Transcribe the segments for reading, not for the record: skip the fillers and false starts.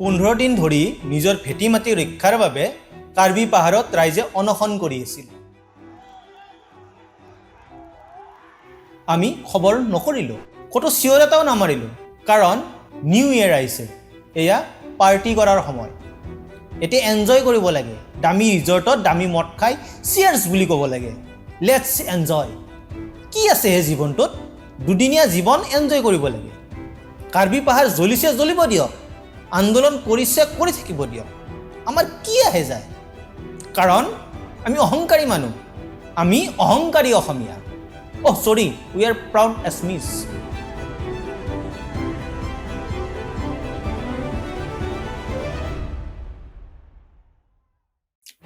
15 দিন ধৰি নিজৰ ভেটি মাটি ৰক্ষাৰ বাবে কাৰ্বি পাহাৰত ৰাইজে অনশন কৰি আছিল। আমি খবৰ নকৰিলোঁ, ক'তো চিঞৰ এটাও নামাৰিলোঁ। কাৰণ নিউ ইয়েৰ আহিছে, এয়া পাৰ্টি কৰাৰ সময়। এতিয়া এনজয় কৰিব লাগে। দামী ৰিজৰ্টত দামী মদ খাই চিয়াৰ্ছ বুলি ক'ব লাগে। Let's enjoy. কি আছে সেই জীৱনটোত? দুদিনীয়া জীৱন, এনজয় কৰিব লাগে। কাৰ্বি পাহাৰ জ্বলিছে, জ্বলিব দিয়ক। আন্দোলন কৰিছে, কৰি থাকিব দিয়ক। আমাৰ কি আহে যায়? কাৰণ আমি অহংকাৰী মানুহ, আমি অহংকাৰী অসমীয়া। Oh sorry, we are proud Assamese.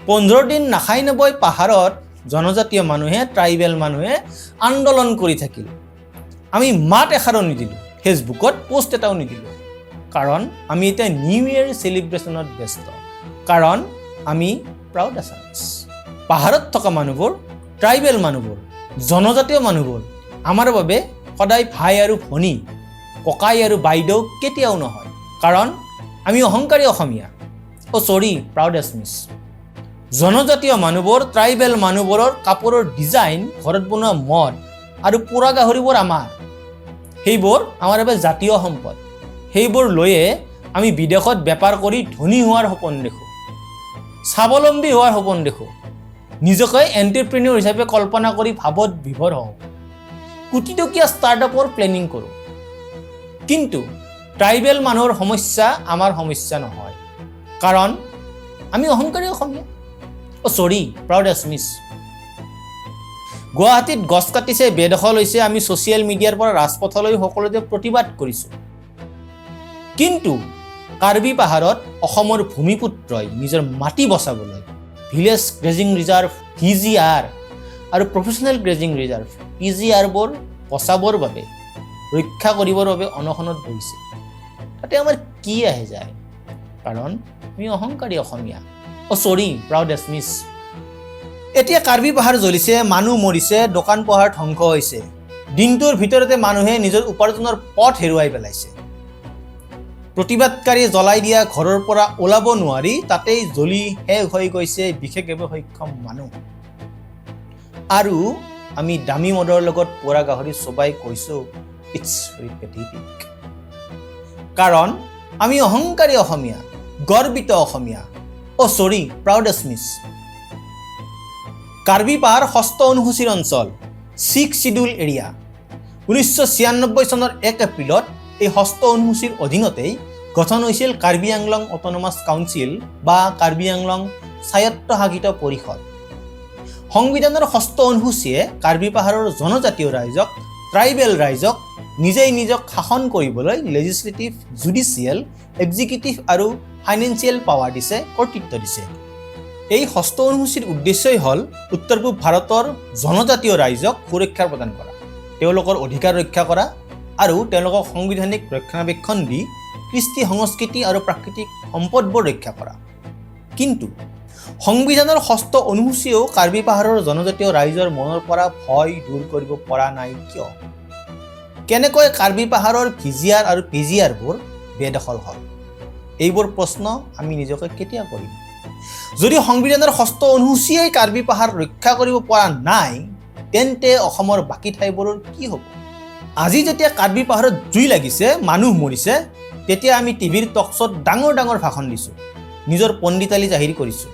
15 দিন নাখাই নবৈ পাহাৰত জনজাতীয় মানুহে, ট্ৰাইবেল মানুহে আন্দোলন কৰি থাকিল। আমি মাত এষাৰো নিদিলোঁ, ফেচবুকত পষ্ট এটাও নিদিলোঁ। কাৰণ আমি এতিয়া নিউ ইয়েৰ চেলিব্ৰেশ্যনত ব্যস্ত। কাৰণ আমি প্ৰাউড আছামিছ। পাহাৰত থকা মানুহবোৰ, ট্ৰাইবেল মানুহবোৰ, জনজাতীয় মানুহবোৰ আমাৰ বাবে সদায় ভাই আৰু ভনী, ককাই আৰু বাইদেউ কেতিয়াও নহয়। কাৰণ আমি অহংকাৰী অসমীয়া। অ' চৰি, প্ৰাউড আছামিছ। জনজাতীয় মানুহবোৰ, ট্ৰাইবেল মানুহবোৰৰ কাপোৰৰ ডিজাইন, ঘৰত বনোৱা মদ আৰু পোৰা গাহৰিবোৰ আমাৰ। সেইবোৰ আমাৰ বাবে জাতীয় সম্পদ। সেইবোৰ লৈয়ে আমি বিদেশত বেপাৰ কৰি ধনী হোৱাৰ সপোন দেখোঁ, স্বাৱলম্বী হোৱাৰ সপোন দেখোঁ, নিজকে এণ্টাৰপ্ৰিনিয়ৰ হিচাপে কল্পনা কৰি ভাৱত বিভোৰ হওঁ, কোটি টকীয়া ষ্টাৰ্টআপৰ প্লেনিং কৰোঁ। কিন্তু ট্ৰাইবেল মানুহৰ সমস্যা আমাৰ সমস্যা নহয়। কাৰণ আমি অহংকাৰী অসমীয়া। অ' চৰি, প্ৰাউড আছামিছ। গুৱাহাটীত গছ কাটিছে, বেদখল হৈছে, আমি ছ'চিয়েল মিডিয়াৰ পৰা ৰাজপথলৈ সকলোতে প্ৰতিবাদ কৰিছোঁ। কিন্তু কাৰ্বি পাহাৰত অসমৰ ভূমিপুত্ৰই নিজৰ মাটি বচাবলৈ village grazing reserve, VGR আৰু প্ৰফেচনেল গ্ৰেজিং ৰিজাৰ্ভ, পিজিআৰবোৰ বচাবৰ বাবে, ৰক্ষা কৰিবৰ বাবে অনশনত বহিছে। তাতে আমাৰ কি আহে যায়? কাৰণ আমি অহংকাৰী অসমীয়া। অ' চৰি, প্ৰাউড আছামিছ। এতিয়া কাৰ্বি পাহাৰ জ্বলিছে, মানুহ মৰিছে, দোকান পোহাৰ ধ্বংস হৈছে। দিনটোৰ ভিতৰতে মানুহে নিজৰ উপাৰ্জনৰ পথ হেৰুৱাই পেলাইছে। প্ৰতিবাদকাৰীয়ে জ্বলাই দিয়া ঘৰৰ পৰা ওলাব নোৱাৰি তাতেই জ্বলি শেষ হৈ গৈছে বিশেষভাৱে সক্ষম মানুহ। আৰু আমি দামী মদৰ লগত পোৰা গাহৰি চোবাই কৈছোঁ, "It's very pathetic." কাৰণ আমি অহংকাৰী অসমীয়া, গৰ্বিত অসমীয়া। অ' চৰি, প্ৰাউড আছামিছ। কাৰ্বি পাহাৰ ষষ্ঠ অনুসূচীৰ অঞ্চল, ছিক্স চিডিউল এৰিয়া। 1996 চনৰ 1 এপ্ৰিলত এই ষষ্ঠ অনুসূচীৰ অধীনতেই গঠন হৈছিল কাৰ্বি আংলং অট'নমাছ কাউন্সিল বা কাৰ্বি আংলং স্বায়ত্তশাসিত পৰিষদ। সংবিধানৰ ষষ্ঠ অনুসূচীয়ে কাৰ্বি পাহাৰৰ জনজাতীয় ৰাইজক, ট্ৰাইবেল ৰাইজক নিজেই নিজক শাসন কৰিবলৈ লেজিছলেটিভ, জুডিচিয়েল, এক্সিকিউটিভ আৰু ফাইনেন্সিয়েল পাৱাৰ দিছে, কৰ্তৃত্ব দিছে। এই ষষ্ঠ অনুসূচীৰ উদ্দেশ্যই হ'ল উত্তৰ পূব ভাৰতৰ জনজাতীয় ৰাইজক সুৰক্ষা প্ৰদান কৰা, তেওঁলোকৰ অধিকাৰ ৰক্ষা কৰা আৰু তেওঁলোকক সাংবিধানিক ৰক্ষণাবেক্ষণ দি কৃষ্টি সংস্কৃতি আৰু প্ৰাকৃতিক সম্পদবোৰ ৰক্ষা কৰা। কিন্তু সংবিধানৰ ষষ্ঠ অনুসূচীয়েও কাৰ্বি পাহাৰৰ জনজাতীয় ৰাইজৰ মনৰ পৰা ভয় দূৰ কৰিব পৰা নাই কিয়? কেনেকৈ কাৰ্বি পাহাৰৰ ভিজিআৰ আৰু পিজিআৰবোৰ বেদখল হ'ল? এইবোৰ প্ৰশ্ন আমি নিজকে কেতিয়া কৰিম? যদি সংবিধানৰ ষষ্ঠ অনুসূচীয়েই কাৰ্বি পাহাৰ ৰক্ষা কৰিব পৰা নাই, তেন্তে অসমৰ বাকী ঠাইবোৰৰ কি হ'ব? আজি যেতিয়া কাৰ্বি পাহাৰত জুই লাগিছে, মানুহ মৰিছে, তেতিয়া আমি টিভিৰ টক শ্ব'ত ডাঙৰ ডাঙৰ ভাষণ দিছোঁ, নিজৰ পণ্ডিতালি জাহিৰ কৰিছোঁ।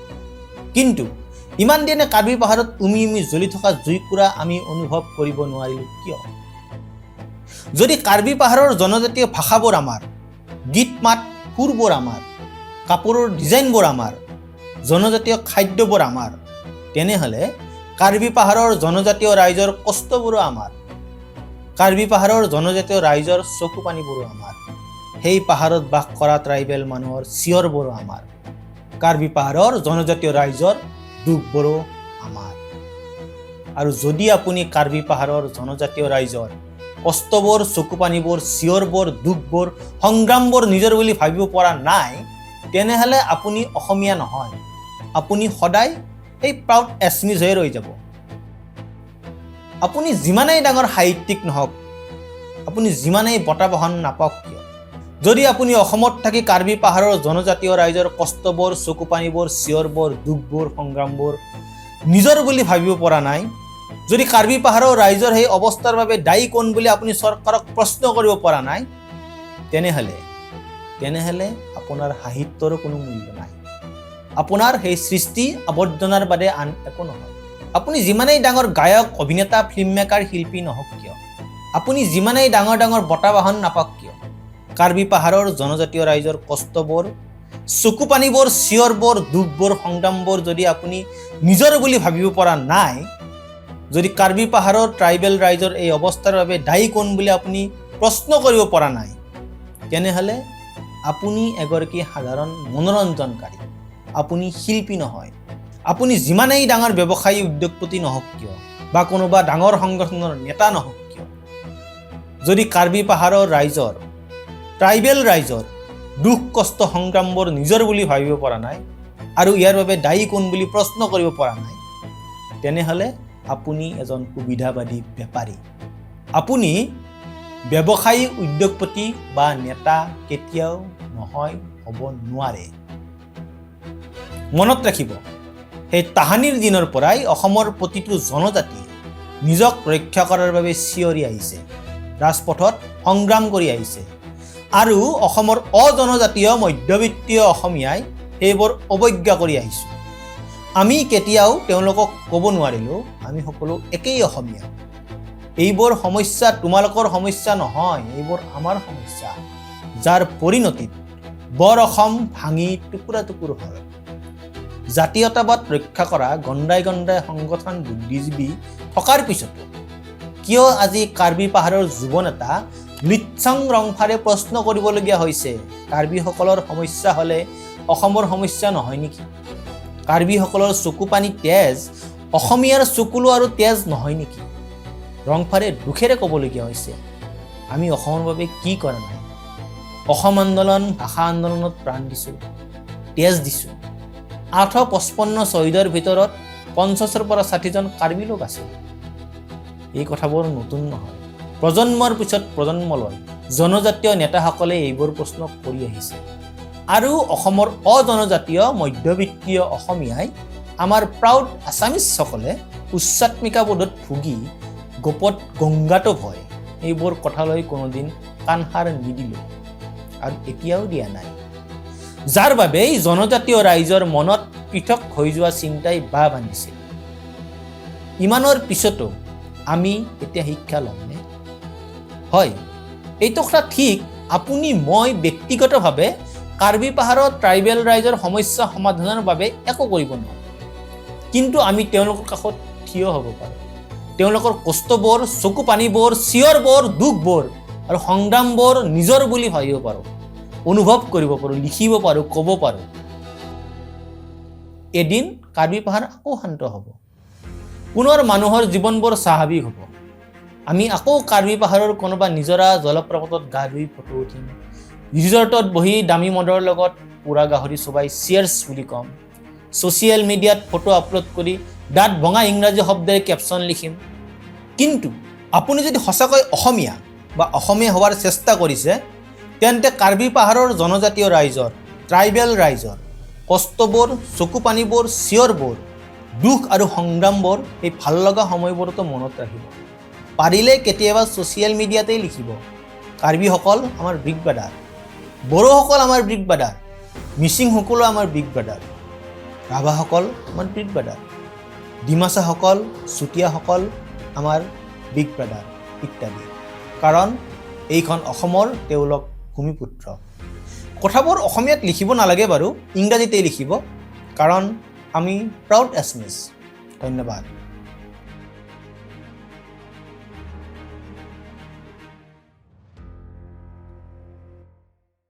কিন্তু ইমান দিনে কাৰ্বি পাহাৰত উমি উমি জ্বলি থকা জুইকুৰা আমি অনুভৱ কৰিব নোৱাৰিলোঁ কিয়? যদি কাৰ্বি পাহাৰৰ জনজাতীয় ভাষাবোৰ আমাৰ, গীত মাত সুৰবোৰ আমাৰ, কাপোৰৰ ডিজাইনবোৰ আমাৰ, জনজাতীয় খাদ্যবোৰ আমাৰ, তেনেহ'লে কাৰ্বি পাহাৰৰ জনজাতীয় ৰাইজৰ কষ্টবোৰো আমাৰ, কাৰ্বি পাহাৰৰ জনজাতীয় ৰাইজৰ চকু পানীবোৰো আমাৰ, সেই পাহাৰত বাস কৰা ট্ৰাইবেল মানুহৰ চিঞৰবোৰো আমাৰ, কাৰ্বি পাহাৰৰ জনজাতীয় ৰাইজৰ দুখবোৰো আমাৰ। আৰু যদি আপুনি কাৰ্বি পাহাৰৰ জনজাতীয় ৰাইজৰ কষ্টবোৰ, চকুপানীবোৰ, চিঞৰবোৰ, দুখবোৰ, সংগ্ৰামবোৰ নিজৰ বুলি ভাবিব পৰা নাই, তেনেহ'লে আপুনি অসমীয়া নহয়। আপুনি সদায় সেই প্ৰাউড এছমিজ হৈয়ে ৰৈ যাব। আপুনি যিমানেই ডাঙৰ সাহিত্যিক নহওক, আপুনি যিমানেই বঁটা বাহন নাপাওক কিয়, যদি আপুনি অসমত থাকি কাৰ্বি পাহাৰৰ জনজাতীয় ৰাইজৰ কষ্টবোৰ, চকুপানীবোৰ, চিঞৰবোৰ, দুখবোৰ, সংগ্ৰামবোৰ নিজৰ বুলি ভাবিব পৰা নাই, যদি কাৰ্বি পাহাৰৰ ৰাইজৰ সেই অৱস্থাৰ বাবে দায়ী কোন বুলি আপুনি চৰকাৰক প্ৰশ্ন কৰিব পৰা নাই, তেনেহ'লে আপোনাৰ সাহিত্যৰো কোনো মূল্য নাই। আপোনাৰ সেই সৃষ্টি আৱৰ্জনাৰ বাদে আন একো নহয়। আপুনি যিমানেই ডাঙৰ গায়ক, অভিনেতা, ফিল্ম মেকাৰ, শিল্পী নহওক কিয়, আপুনি যিমানেই ডাঙৰ ডাঙৰ বঁটা বাহন নাপাওক কিয়, কাৰ্বি পাহাৰৰ জনজাতীয় ৰাইজৰ কষ্টবোৰ, চকুপানীবোৰ, চিঞৰবোৰ, দুখবোৰ, সংগ্ৰামবোৰ যদি আপুনি নিজৰ বুলি ভাবিব পৰা নাই, যদি কাৰ্বি পাহাৰৰ ট্ৰাইবেল ৰাইজৰ এই অৱস্থাৰ বাবে দায়ী কোন বুলি আপুনি প্ৰশ্ন কৰিব পৰা নাই, তেনেহ'লে আপুনি এগৰাকী সাধাৰণ মনোৰঞ্জনকাৰী, আপুনি শিল্পী নহয়। আপুনি যিমানেই ডাঙৰ ব্যৱসায়ী, উদ্যোগপতি নহওক কিয় বা কোনোবা ডাঙৰ সংগঠনৰ নেতা নহওক কিয়, যদি কাৰ্বি পাহাৰৰ ৰাইজৰ, ট্ৰাইবেল ৰাইজৰ দুখ কষ্ট, সংগ্ৰামবোৰ নিজৰ বুলি ভাবিব পৰা নাই আৰু ইয়াৰ বাবে দায়ী কোন বুলি প্ৰশ্ন কৰিব পৰা নাই, তেনেহ'লে আপুনি এজন সুবিধাবাদী বেপাৰী। আপুনি ব্যৱসায়ী, উদ্যোগপতি বা নেতা কেতিয়াও নহয়, হ'ব নোৱাৰে। মনত ৰাখিব, সেই তাহানিৰ দিনৰ পৰাই অসমৰ প্ৰতিটো জনজাতিয়ে নিজক ৰক্ষা কৰাৰ বাবে চিঞৰি আহিছে, ৰাজপথত সংগ্ৰাম কৰি আহিছে আৰু অসমৰ অজনজাতীয় মধ্যবিত্তীয় অসমীয়াই সেইবোৰ অৱজ্ঞা কৰি আহিছোঁ। আমি কেতিয়াও তেওঁলোকক ক'ব নোৱাৰিলোঁ, আমি সকলো একেই অসমীয়া, এইবোৰ সমস্যা তোমালোকৰ সমস্যা নহয়, এইবোৰ আমাৰ সমস্যা। যাৰ পৰিণতিত বৰ অসম ভাঙি টুকুৰা টুকুৰ হ'ল। জাতীয়তাবাদ ৰক্ষা কৰা গণ্ডাই গণ্ডাই সংগঠন, বুদ্ধিজীৱী থকাৰ পিছতো কিয় আজি কাৰ্বি পাহাৰৰ যুৱ নেতা লিটচাং ৰংফাৰে প্ৰশ্ন কৰিবলগীয়া হৈছে, কাৰ্বিসকলৰ সমস্যা হ'লে অসমৰ সমস্যা নহয় নেকি? কাৰ্বিসকলৰ চকু পানী তেজ অসমীয়াৰ চকুলো আৰু তেজ নহয় নেকি? ৰংফাৰে দুখেৰে ক'বলগীয়া হৈছে, আমি অসমৰ বাবে কি কৰা নাই? অসম আন্দোলন, ভাষা আন্দোলনত প্ৰাণ দিছোঁ, তেজ দিছোঁ। 855 শ্বহীদৰ ভিতৰত 50ৰ পৰা 60জন কাৰ্বি লোক আছিল। এই কথাবোৰ নতুন নহয়। প্ৰজন্মৰ পিছত প্ৰজন্মলৈ জনজাতীয় নেতাসকলে এইবোৰ প্ৰশ্ন কৰি আহিছে আৰু অসমৰ অজনজাতীয় মধ্যবিত্তীয় অসমীয়াই, আমাৰ প্ৰাউড আছামিজসকলে উচ্চাত্মিকাবোধত ভুগি গোপত গংগাটো ভয় এইবোৰ কথালৈ কোনোদিন কাণসাৰ নিদিলোঁ আৰু এতিয়াও দিয়া নাই। যাৰ বাবে জনজাতীয় ৰাইজৰ মনত পৃথক হৈ যোৱা চিন্তাই বাহ বান্ধিছিল। ইমানৰ পিছতো আমি এতিয়া শিক্ষা ল'মনে? হয়, এইটো কথা ঠিক, আপুনি মই ব্যক্তিগতভাৱে কাৰ্বি পাহাৰত ট্ৰাইবেল ৰাইজৰ সমস্যা সমাধানৰ বাবে একো কৰিব নোৱাৰোঁ। কিন্তু আমি তেওঁলোকৰ কাষত থিয় হ'ব পাৰোঁ। তেওঁলোকৰ কষ্টবোৰ, চকু পানীবোৰ, চিঞৰবোৰ, দুখবোৰ আৰু সংগ্ৰামবোৰ নিজৰ বুলি ভাবিব পাৰোঁ, অনুভৱ কৰিব পাৰোঁ, লিখিব পাৰোঁ, ক'ব পাৰোঁ। এদিন কাৰ্বি পাহাৰ আকৌ শান্ত হ'ব। পুনৰ মানুহৰ জীৱনবোৰ স্বাভাৱিক হ'ব। আমি আকৌ কাৰ্বি পাহাৰৰ কোনোবা নিজৰা, জলপ্ৰপাতত গা ধুই ফটো উঠিম। ৰিজৰ্টত বহি দামী মদৰ লগত পোৰা গাহৰি চোবাই চিয়াৰ্ছ বুলি ক'ম। ছ'চিয়েল মিডিয়াত ফটো আপলোড কৰি দাঁত ভঙা ইংৰাজী শব্দেৰে কেপশ্যন লিখিম। কিন্তু আপুনি যদি সঁচাকৈ অসমীয়া বা অসমীয়া হোৱাৰ চেষ্টা কৰিছে, তেন্তে কাৰ্বি পাহাৰৰ জনজাতীয় ৰাইজৰ, ট্ৰাইবেল ৰাইজৰ কষ্টবোৰ, চকু পানীবোৰ, চিঞৰবোৰ, দুখ আৰু সংগ্ৰামবোৰ এই ভাল লগা সময়বোৰতো মনত ৰাখিব। পাৰিলে কেতিয়াবা ছ'চিয়েল মিডিয়াতেই লিখিব, কাৰ্বিসকল আমাৰ বিগ ব্ৰাদাৰ, বড়োসকল আমাৰ বিগ ব্ৰাদাৰ, মিচিংসকলো আমাৰ বিগ ব্ৰাদাৰ, ৰাভাসকল আমাৰ বিগ ব্ৰাদাৰ, ডিমাচাসকল, চুতীয়াসকল আমাৰ বিগ ব্ৰাদাৰ ইত্যাদি। কাৰণ এইখন অসমৰ তেওঁলোক ভূমিপুত্ৰ। কথাবোৰ অসমীয়াত লিখিব নালাগে বাৰু, ইংৰাজীতেই লিখিব, কাৰণ আমি প্ৰাউড এছমিছ। ধন্যবাদ।